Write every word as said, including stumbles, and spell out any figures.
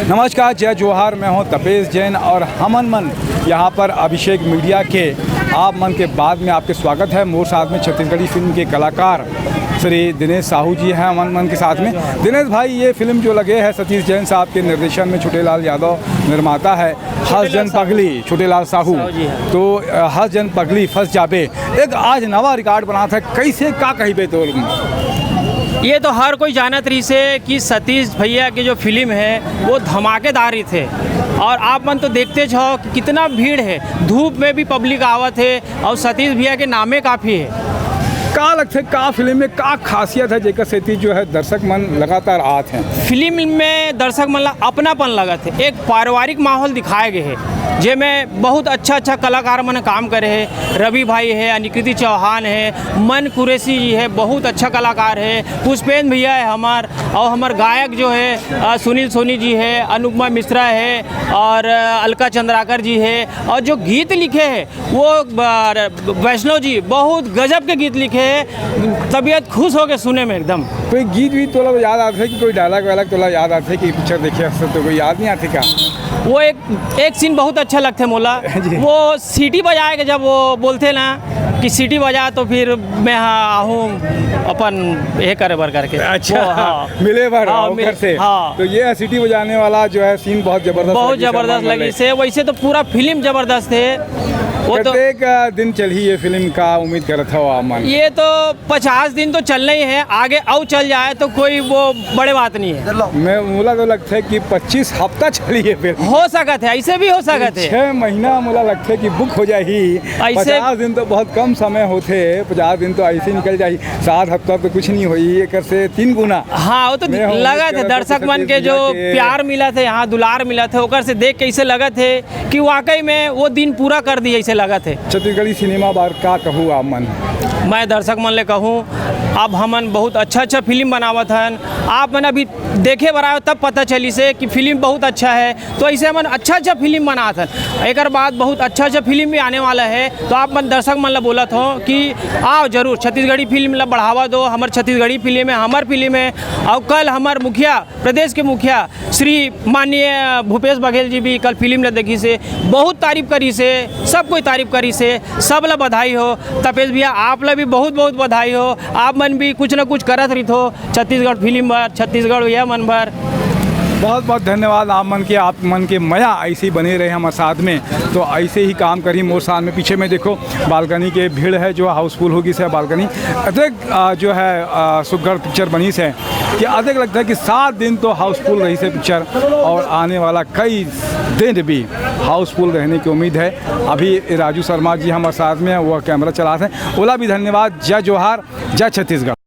नमस्कार, जय जोहार, मैं हूं तपेश जैन और हमन मन यहां पर अभिषेक मीडिया के आप मन के बाद में आपके स्वागत है। मोर साथ में छत्तीसगढ़ी फिल्म के कलाकार श्री दिनेश साहू जी हैं हमन मन के साथ में। दिनेश भाई, ये फिल्म जो लगे है सतीश जैन साहब के निर्देशन में, छोटेलाल यादव निर्माता है, हसजन पगली, छोटेलाल साहू। साहू जी हैं। तो, अ, हसजन पगली फंस जाबे, एक आज नवा रिकॉर्ड बनात है, कैसे का कहिबे तोर? ये तो हर कोई जानत रहिस हे कि सतीश भैया के जो फिल्म है वो धमाकेदार रहिथे, और आप मन तो देखते हो कि कितना भीड़ है, धूप में भी पब्लिक आवत है, और सतीश भैया के नामे काफ़ी है। का लगथे, का फिल्म में का खासियत है जेकर सेती जो है दर्शक मन लगातार आत हैं? फिल्म में दर्शक मन ला अपनापन लगत है, एक पारिवारिक माहौल दिखाए गए है, जेमे बहुत अच्छा अच्छा कलाकार मन काम करे है। रवि भाई है, अनिकृति चौहान है, मन कुरैशी जी है, बहुत अच्छा कलाकार है, पुष्पेंद्र भैया है हमार, और हमार गायक जो है, अ, सुनील सोनी जी है, अनुपमा मिश्रा है, और, अ, अलका चंद्राकर जी है, और जो गीत लिखे हैं वो, अ, वैष्णव जी बहुत गजब के गीत लिखे हैं, तबीयत खुश हो गए सुने में एकदम। कोई गीत वीत तोला याद आथे कि कोई डायलॉग वायलॉग तोला याद आथे कि पिक्चर देखे हस तो कोई याद नहीं आथे का? वो एक, एक सीन बहुत अच्छा लगथे मोला। जी। वो सीटी बजाए के जब वो बोलथे ना कि सीटी बजा तो फिर मैं, हाँ, आहूँ अपन ये करे बर करके। अच्छा, वो, हाँ। मिले बर, हाँ, ओकर मिल-, से। हाँ। तो ये सीटी बजाने वाला जो है सीन बहुत जबरदस्त बहुत लगी, जबरदस्त मन लगी ले। से। वैसे तो पूरा फिल्म जबरदस्त है। वो तो कतेक, अ, दिन चलही ये फिल्म का उम्मीद करत हव आप मन? ये तो पचास दिन तो चलना ही है, आगे अउ चल जाए तो कोई वो बड़े बात नहीं है। मैं, मोला तो लगता है कि पच्चीस हफ्ता चलही ये फिल्म। हो सकत है, ऐसे भी हो सकत है। छह महीना मोला लगता है कि बुक हो जाही। ऐसे पचास दिन तो बहुत कम समय होथे, पचास दिन तो ऐसे निकल जाही, सात हफ्ता तो कुछ नहीं होही, एकर से तीन गुना। हाँ, वो तो मैं उम्मीद लगत है करत हूँ दर्शक मन के जो प्यार मिलत है, यहाँ दुलार मिलत है, ओकर से देख के ऐसे लगत है कि वाकई में वो दिन पूरा कर दिए, ऐसे लगत है। छत्तीसगढ़ी सिनेमा बार का कहू आप मन? मैं दर्शक मन ले कहूँ, अब हमन बहुत अच्छा अच्छा फिल्म बनावत हन, आप मन अभी देखे बर आयो तब पता चलिस हे कि फिल्म बहुत अच्छा है, तो ऐसे हमन अच्छा अच्छा फिल्म बनात हन। एकर बाद बहुत अच्छा अच्छा फिल्म भी आने वाला है, तो आप मन दर्शक मन ला बोलत हो कि आओ जरूर, छत्तीसगढ़ी फिल्म ला बढ़ावा दो, हमर छत्तीसगढ़ी फिल्म है, हमर फिल्म है। और कल हमर मुखिया, प्रदेश के मुखिया श्री माननीय भूपेश बघेल जी भी कल फिल्म ला देखिस हे, बहुत तारीफ करिस हे, सब कोई तारीफ करिस हे, सब ला बधाई हो। तपेश भैया, आप ला भी बहुत बहुत बधाई हो, आप मन भी कुछ न कुछ करत रहिथो छत्तीसगढ़ फिल्म बर, छत्तीसगढ़ भैया मन बर। बहुत बहुत धन्यवाद आप मन के, आप मन के मया ऐसे ही बने रहे हमारे साथ में, तो ऐसे ही काम करी। मोर साथ में पीछे में देखो, बालकनी के भीड़ है जो हाउसफुल होगी से बालकनी। अतेक, आ, जो है, आ, सुघर पिक्चर बनी से कि अतेक लगता है कि सात दिन तो हाउसफुल रही से पिक्चर, और आने वाला कई दिन भी हाउसफुल रहने की उम्मीद है। अभी राजू शर्मा जी हमारे साथ में हैं, वो कैमरा चलात हैं। ओला भी धन्यवाद। जय जोहार, जय छत्तीसगढ़।